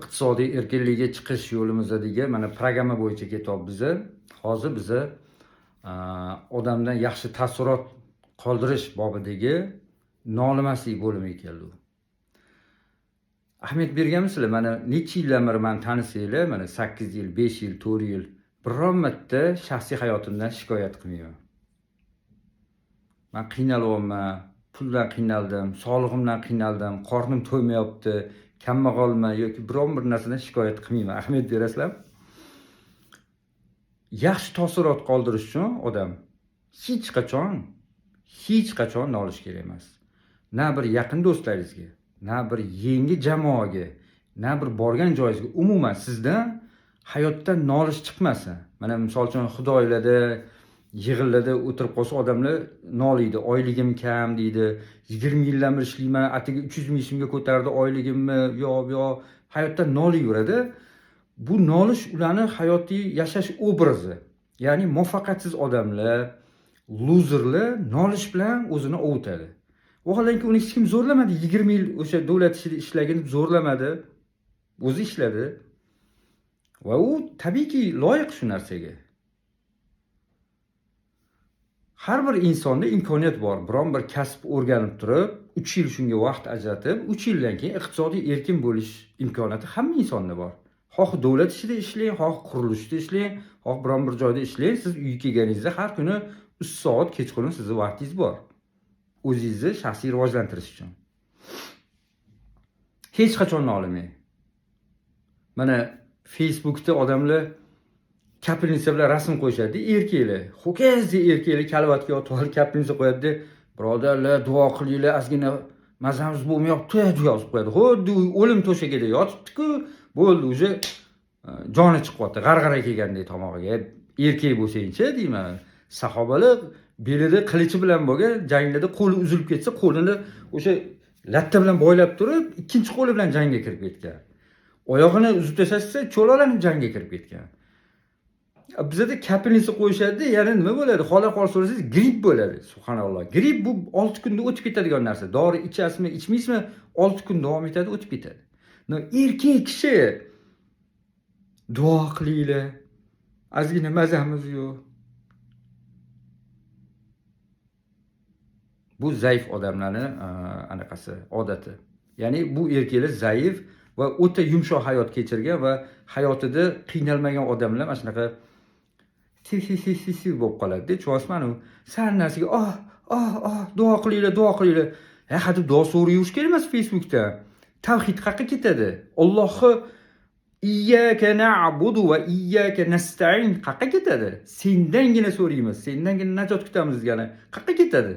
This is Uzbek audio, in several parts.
Iqtisodiy erkinlikka chiqish yo'limizdagi mana programma bo'yicha ketyapmiz. Hozir biza odamdan yaxshi taassurot qoldirish bobidagi nolimaslik bo'limiga keldik. Ahamiyat berganmisizlar? Mana necha yildan beri mani tanisanglar, mana 8 yil, 5 yil, 4 yil biron marta shaxsiy hayotimdan shikoyat qilmayman. Man qiynalyapman, puldan qiynaldim, sog'lig'imdan qiynaldim, qornim to'ymayapti, kambag'alman yoki biron bir narsadan shikoyat qilmayman. Ahamiyat berasizlarmi? Yaxshi taassurot qoldirish uchun odam hech qachon nolish kerak emas. Na bir yaqin do'stlaringizga, na bir yangi jamoaga, na bir borgan joyingizga, umuman sizdan hayotdan nolish chiqmasin. Mana misol uchun xudoylarda, yig'inlarda o'tirib qolsa odamlar noliydi. Oyligim kam deydi. 20 yildan beri ishlayman, atigi 300 ming so'mga ko'tardi oyligimni, yo yo hayotdan noliyveradi. Bu nolish ularni hayotiy yashash obrazi. Ya'ni muvaffaqiyatsiz odamlar, luzerlar nolish bilan o'zini ovutadi. Vaholanki uni hech kim zo'rlamadi. 20 yil o'sha davlat ishida ishlagin deb zo'rlamadi. O'zi ishladi. Va u tabiiyki loyiq shu narsaga. Har bir insonda imkoniyat bor. Biron bir kasb o'rganib turib, 3 yil shunga vaqt ajratib, 3 yildan keyin iqtisodiy erkin bo'lish imkoniyati hamma insonda bor. Xoh davlat ishida ishlang, xoh qurilishda ishlang, xoh biron bir joyda ishlang, siz uyga kelganingizda har kuni 3 soat kechqurun sizni vaqtingiz bor. O'zingizni shaxsiy rivojlantirish uchun. Hech qachon nolimang. Mana Facebookda odamlar kapelnitsa bilan rasm qo'yishadi, erkaklar. Ho'kizdek erkaklar karavotga yotib olib kapelnitsa qo'yadi. Birodarlar, duo qilinglar, ozgina mazamiz bo'lmayapti deb yozib qo'yadi. Xuddi o'lim to'shagida yotibdi-ku, bo'ldi, уже joni chiqyapti, g'arg'ara kelgandek tomog'iga. Erkak bo'lsangchi deyman. Sahobalar belida qilichi bilan bo'lgan, janglarda qo'li uzilib ketsa, qo'lini o'sha latta bilan boylab turib, ikkinchi qo'li bilan jangga kirib ketgan. Oyog'ini uzib tashlashsa, cho'loqlanib jangga kirib ketgan. Bizada kapelnitsa qo'yishadi, yana nima bo'ladi? Hol ahvol so'rasangiz gripp bo'ladi. Subhanalloh. Gripp bu 6 kunda o'tib ketadigan narsa. Dori ichasizmi, ichmaysizmi, 6 kun davom etadi, o'tib ketadi. No, erkak kishi duo qilinglar. Ozgina mazamiz yo'q. Bu zaif odamlarni anaqasi, odati. Ya'ni bu erkaklar zaif va o'ta yumshoq hayot kechirgan va hayotida qiynalmagan odamlar mana shunaqa si bo'lib qoladi. Tushunyapsizmi? Sal narsaga oh oh oh duo qilinglar, duo qilinglar. Ha, hadeb duo so'rayverish kerak emas Facebookda. Tavhid qayerga ketadi? Allohni iyyaka na'budu va iyyaka nasta'in qayerga ketadi? Sendangina so'raymiz, sendangina najot kutamiz degani qayerga ketadi?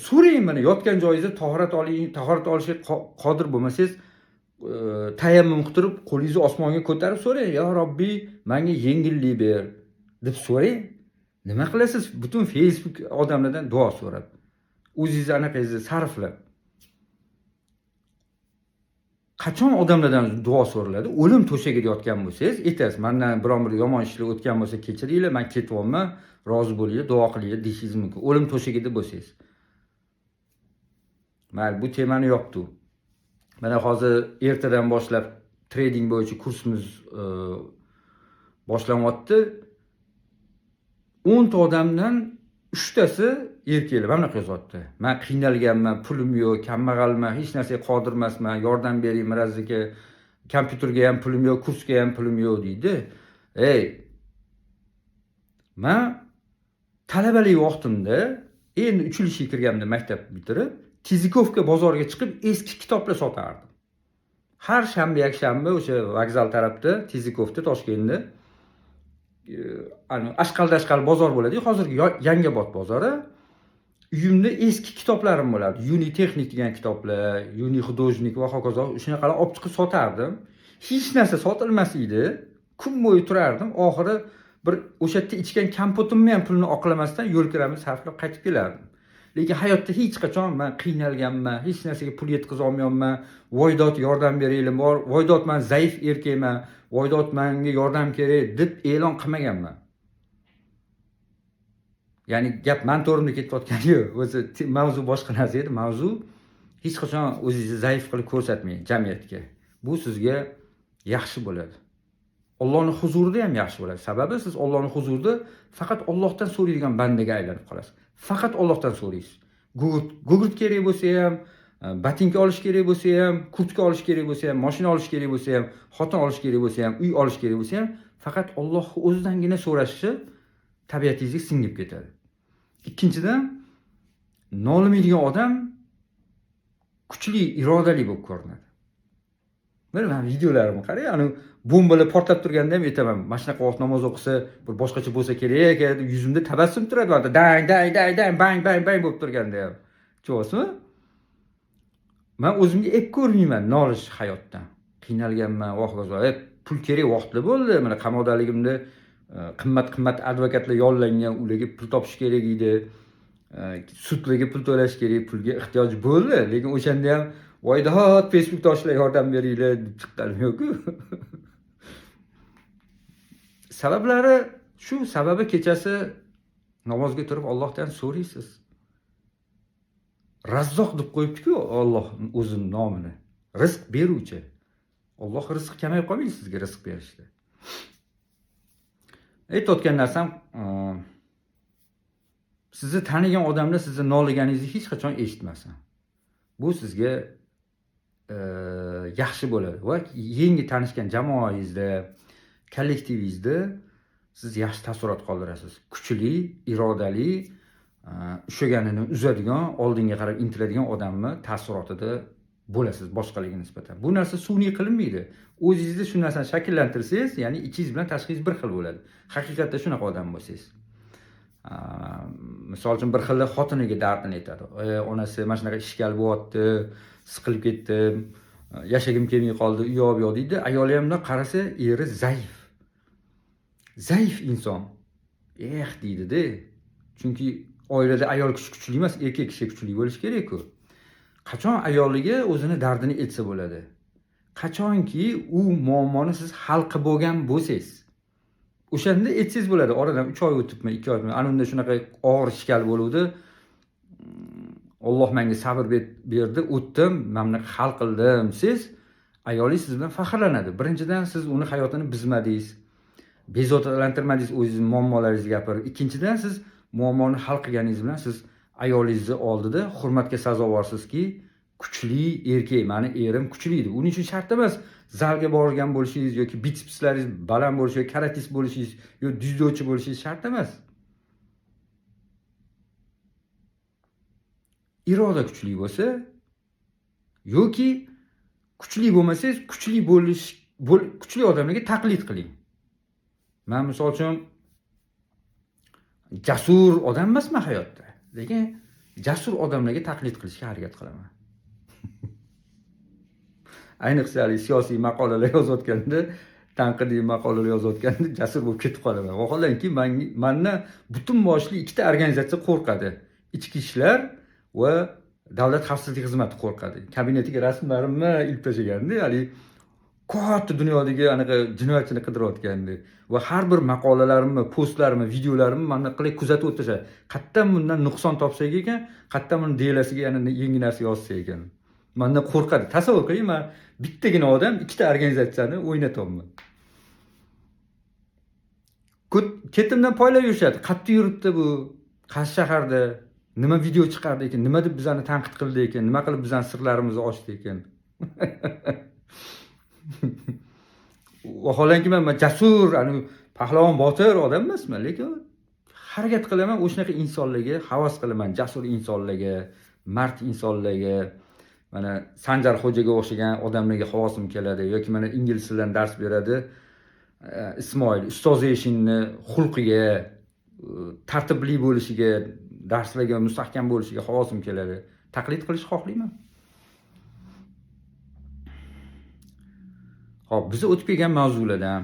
So'rang, mana yotgan joyingizda tahorat oling, tahorat olishga qodir bo'lmasangiz, tayammum qilib turib, qo'lingizni osmonga ko'tarib so'rang, "Ya Robbi, menga yengillik ber" deb so'rang. Nima qilasiz? Butun Facebook odamlardan duo so'rab, o'zingizni anaqangizni sarflab. Qachon odamlardan duo so'raladi? O'lim to'shagida yotgan bo'lsangiz, aytasiz, mendan biron bir yomon ishlar o'tgan bo'lsa kechiringlar, men ketyapman, rozi bo'linglar, duo qilinglar deyishingiz mumkin. O'lim to'shagida bo'lsangiz. Mayli, bu temani yopdik. Mana hozir ertadan boshlab trading bo'yicha kursimiz boshlanyapti. 10 ta odamdan 3 tasi erkaklar mana bunaqa yozyapti. Men qiynalganman, pulim yo'q, kambag'alman, hech narsaga qodir emasman, yordam bering Miraz aka, kompyuterga ham pulim yo'q, kursga ham pulim yo'q deydi. Ey, men talabalik vaqtimda endi 3-yilga kirganimda maktab bitirib, Tizikovka bozoriga chiqib eski kitoblar sotardim. Har shanba, yakshanba o'sha vokzal tarafda, Tizikovda, Toshkentda ashqal-dashqal bozor bo'ladi. Hozirgi Yangiobod bozori. Uyimda eski kitoblarim bo'lardi. Yuni texnik degan kitoblar, Yuni xudojnik va hokazo, shunaqalar olib chiqib sotardim. Hech narsa sotilmas edi. Kun bo'yi turardim. Oxiri bir o'sha yerda ichgan kompotimni ham pulini oqlamasdan yo'l kiramni sarflab qaytib kelardim. Lekin hayotda hech qachon men qiynalganman, hech narsaga pul yetkaza olmayapman, voydod yordam beringlar, voydod men zaif erkakman, voydod menga yordam kerak deb e'lon qilmaganman. Ya'ni gap men to'g'rimda ketayotgani yo'q. O'zi mavzu boshqa narsa edi. Mavzu hech qachon o'zingizni zaif qilib ko'rsatmang jamiyatga. Bu sizga yaxshi bo'ladi. Allohning huzurida ham yaxshi bo'ladi. Sababi siz Allohning huzurida faqat Allohdan so'raydigan bandaga aylanib qolasiz. Faqat Allohdan so'raysiz. Gugurt kerak bo'lsa ham, botinka olish kerak bo'lsa ham, kurtka olish kerak bo'lsa ham, mashina olish kerak bo'lsa ham, xotin olish kerak bo'lsa ham, uy olish kerak bo'lsa ham, faqat Alloh o'zidangina so'rashi tabiatingizga singib ketadi. Ikkinchidan, nolimaydigan odam kuchli irodali bo'lib ko'rinadi. Mana men videolarimni qarang, ani bombalar portlab turganda ham aytaman, mana shunaqa vaqt namoz o'qisa bir boshqacha bo'lsa kerak deb yuzimda tabassum turadi, mana dang dang dang dang bang bang bang bo'lib turganda ham. Tushunyapsizmi? Men o'zimga ep ko'rmayman nolish hayotdan. Qiynalganman, voh voh, pul kerak vaqtli bo'ldi. Mana qamoqdaligimda qimmat-qimmat advokatlar yollangan, ularga pul topish kerak edi. Sudlarga pul to'lash kerak, pulga ehtiyoj bo'ldi, lekin o'shanda ham voydod Facebookdoshlar yordam beringlar deb chiqqanim yo'q-ku. Sabablari shu, sababi kechasi namozga turib Allohdan so'raysiz. Razzoq deb qo'yibdi-ku Alloh o'zining nomini. Rizq beruvchi. Alloh rizq kamayib qolmaydi sizga rizq berishda. Aytayotgan narsam, sizni tanigan odamlar sizni noliganingizni hech qachon eshitmasin. Bu sizga yaxshi bo'ladi va yangi tanishgan jamoangizda, kollektivingizda siz yaxshi taassurot qoldirasiz. Kuchli, irodali, ushlaganini uzadigan, oldinga qarab intiladigan odamni taassurotida bo'lasiz boshqalarga nisbatan. Bu narsa sun'iy qilinmaydi. O'zingizda shu narsani shakllantirsangiz, ya'ni ichingiz bilan tashqingiz bir xil bo'ladi. Haqiqatda shunaqa odam bo'lsangiz. Misol uchun bir xil xotiniga dardini aytadi. Onasi mana shunaqa ishkal bo'lyapti, siqilib ketdim, yashagim kelmay qoldi, u yoq bu yoq deydi. Ayoli ham bundoq qarasa, eri zaif. Zaif inson. Eh deydi-da. Chunki oilada ayol kishi kuchli emas, erkak kishi kuchli bo'lishi kerak-ku. Qachon ayoliga o'zini dardini aytsa bo'ladi? Qachonki u muammoni siz hal qilib bo'lgan bo'lsangiz, o'shanda aytsangiz bo'ladi. Oradan 3 oy o'tibmi, 2 oy o'tibmi, ana unda shunaqa og'ir ishkal bo'luvdi. Alloh menga sabr berdi, o'tdim, men buni hal qildim. Siz ayolingiz siz bilan faxrlanadi. Birinchidan, siz uni hayotini buzmadingiz, bezovtalantirmadingiz o'zingiz muammolaringizni gapirib. Ikkinchidan, siz muammoni hal qilganingiz bilan siz ayolingizni oldida hurmatga sazovorsizki, kuchli erkak, meni erim kuchli deb. Uning uchun shart emas zalga borgan bo'lishingiz yoki bitspslaringiz baland bo'lishi yoki karatist bo'lishingiz yoki dzyudochi bo'lishingiz shart emas. Iroda kuchli bo'lsa yoki kuchli bo'lmasangiz, kuchli bo'lish, kuchli odamlarga taqlid qiling. Men misol uchun jasur odam emasman hayotda, lekin jasur odamlarga taqlid qilishga harakat qilaman. Ayniqsa siyosiy maqolalar yozayotganda, tanqidiy maqolalar yozayotganda jasur bo'lib ketib qolaman. Vaholanki mendan butun boshli ikkita organizatsiya qo'rqadi. Ichki ishlar va davlat xavfsizlik xizmati qo'rqadi. Kabinetiga rasmlarimni ilib tashlaganda, ya'ni katta dunyodagi anaqa jinoyatchini qidirayotganda va har bir maqolalarimni, postlarimni, videolarimni mana qilib kuzatib o'tishadi. Qayerdan bundan nuqson topsak ekan, qayerdan buni delasiga yana yangi narsa yozsa ekan. Mendan qo'rqadi. Tasavvur qiling, men bittagina odam ikkita organizatsiyani o'ynatyapman. Ketimdan poylab yurishadi. Qayerda yuribdi bu? Qaysi shaharda? Nima video chiqardi ekan? Nima deb bizani tanqid qildi ekan? Nima qilib bizani sirlarimizni ochdi ekan? Vaholanki men jasur, ani pahlavon botir odam emasman, lekin harakat qilaman, o'shanaqa insonlarga havas qilaman, jasur insonlarga, mard insonlarga, mana Sanjar Xo'jaga o'xshagan odamlarga havasim keladi yoki mana ingliz tilidan dars beradi Ismoil ustoz Eshinni xulqiga, tartibli bo'lishiga, darslarga mustahkam bo'lishiga havasim keladi. Taqlid qilishni xohlayman. Xo'p, biz o'tib kelgan mavzulardan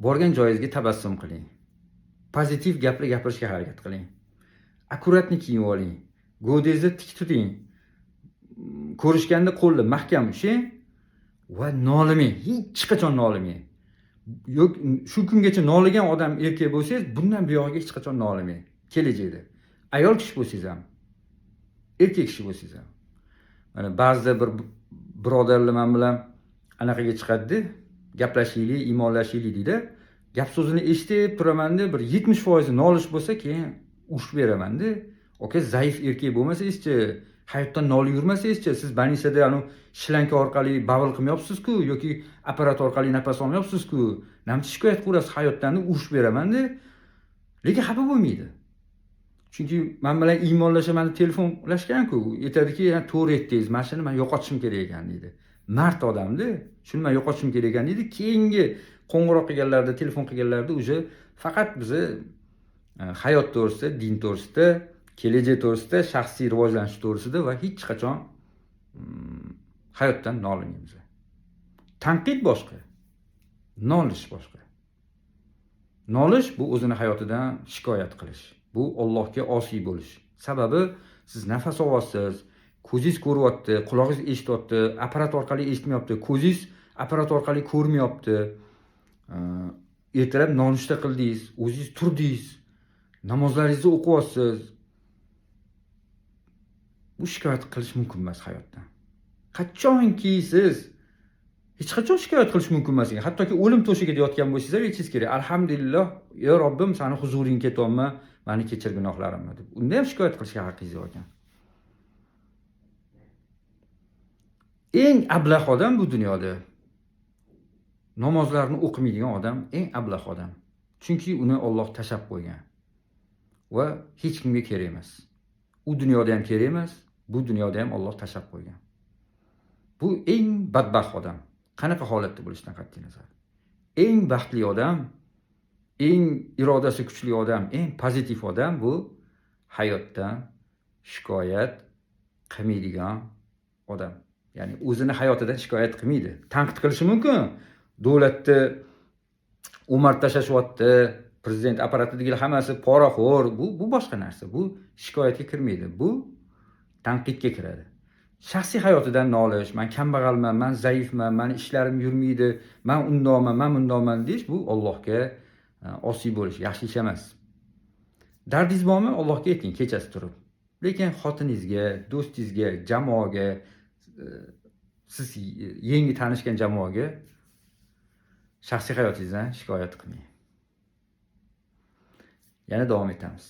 borgan joyingizga tabassum qiling. Pozitiv gaplar gapirishga harakat qiling. Akkuratni kiyib oling. Go'dangizni tik tuting. Ko'rishganda qo'lni mahkam ushlang va nolimang, hech qachon nolimang. Yo'q, shu kungacha noligan odam erkak bo'lsangiz, bundan buyog'iga hech qachon nolimang. Kelajakda. Ayol kishi bo'lsangiz ham, erkak kishi bo'lsangiz ham. Mana ba'zida bir Birodarlar man bilan anaqaga chiqadida, gaplashaylik, iymonlashaylik deydi. Gap so'zini eshitib turamanda, bir 70% nolish bo'lsa, keyin urushib beramanda. Aka, zaif erkak bo'lmasangizchi, hayotdan nolib yurmasangizchi, siz больница da anu shlanka orqali bavul qilmayapsiz-ku yoki apparat orqali nafas olmayapsiz-ku, namchi shikoyat qilaverasiz hayotdan deb urushib beramanda. Lekin xafa bo'lmaydi. Chunki man bilan iymonlashaman deb telefonlashgan-ku, aytadiki, to'g'ri aytdingiz, mana shuni man yo'qotishim kerak ekan deydi. Mard odamda, shuni man yo'qotishim kerak ekan deydi. Keyingi qo'ng'iroq qilganlarida, telefon qilganlarida уже faqat bizni hayot to'g'risida, din to'g'risida, kelajak to'g'risida, shaxsiy rivojlanish to'g'risida va hech qachon hayotdan nolimaymiz. Tanqid boshqa, nolish boshqa. Nolish bu o'zini hayotidan shikoyat qilish. Bu Allohga osiy bo'lish. Sababi siz nafas olyapsiz, ko'zingiz ko'ryapti, qulog'ingiz eshityapti, apparat orqali eshitmayapti, ko'zingiz apparat orqali ko'rmayapti. Ertalab nonushta qildingiz, o'zingiz turdingiz, namozlaringizni o'qiyapsiz. Bu shikoyat qilish mumkin emas hayotdan. Qachonki siz hech qachon shikoyat qilish mumkin emas ekan. Hattoki o'lim to'shagida yotgan bo'lsangiz ham aytishingiz kerak. Alhamdulillah, ey Robbim, sani huzuringga ketyapman, meni kechir gunohlarimni deb. Unda ham shikoyat qilishga haqqingiz yo'q ekan. Eng ablah odam bu dunyoda namozlarni o'qimaydigan odam eng ablah odam. Chunki uni Alloh tashlab qo'ygan va hech kimga kerak emas. U dunyoda ham kerak emas, bu dunyoda ham Alloh tashlab qo'ygan. Bu eng badbaxt odam. Qanaqa holatda bo'lishidan qat'iy nazar. Eng baxtli odam, eng irodasi kuchli odam, eng pozitiv odam bu hayotdan shikoyat qilmaydigan odam. Ya'ni o'zini hayotidan shikoyat qilmaydi. Tanqid qilishi mumkin. Davlatni o'marib tashlashyapti, prezident apparatidagilar hammasi poraxo'r, bu boshqa narsa. Bu shikoyatga kirmaydi. Bu tanqidga kiradi. Shaxsiy hayotidan nolish, men kambag'alman, men zaifman, meni ishlarim yurmaydi, men undoqman, men bundoqman deyish bu Allohga osiy bo'lish, yaxshi ish emas. Dardingiz bormi? Allohga ayting kechasi turib. Lekin xotiningizga, do'stingizga, jamoaga, siz yangi tanishgan jamoaga shaxsiy hayotingizdan shikoyat qilmang. Yana davom etamiz.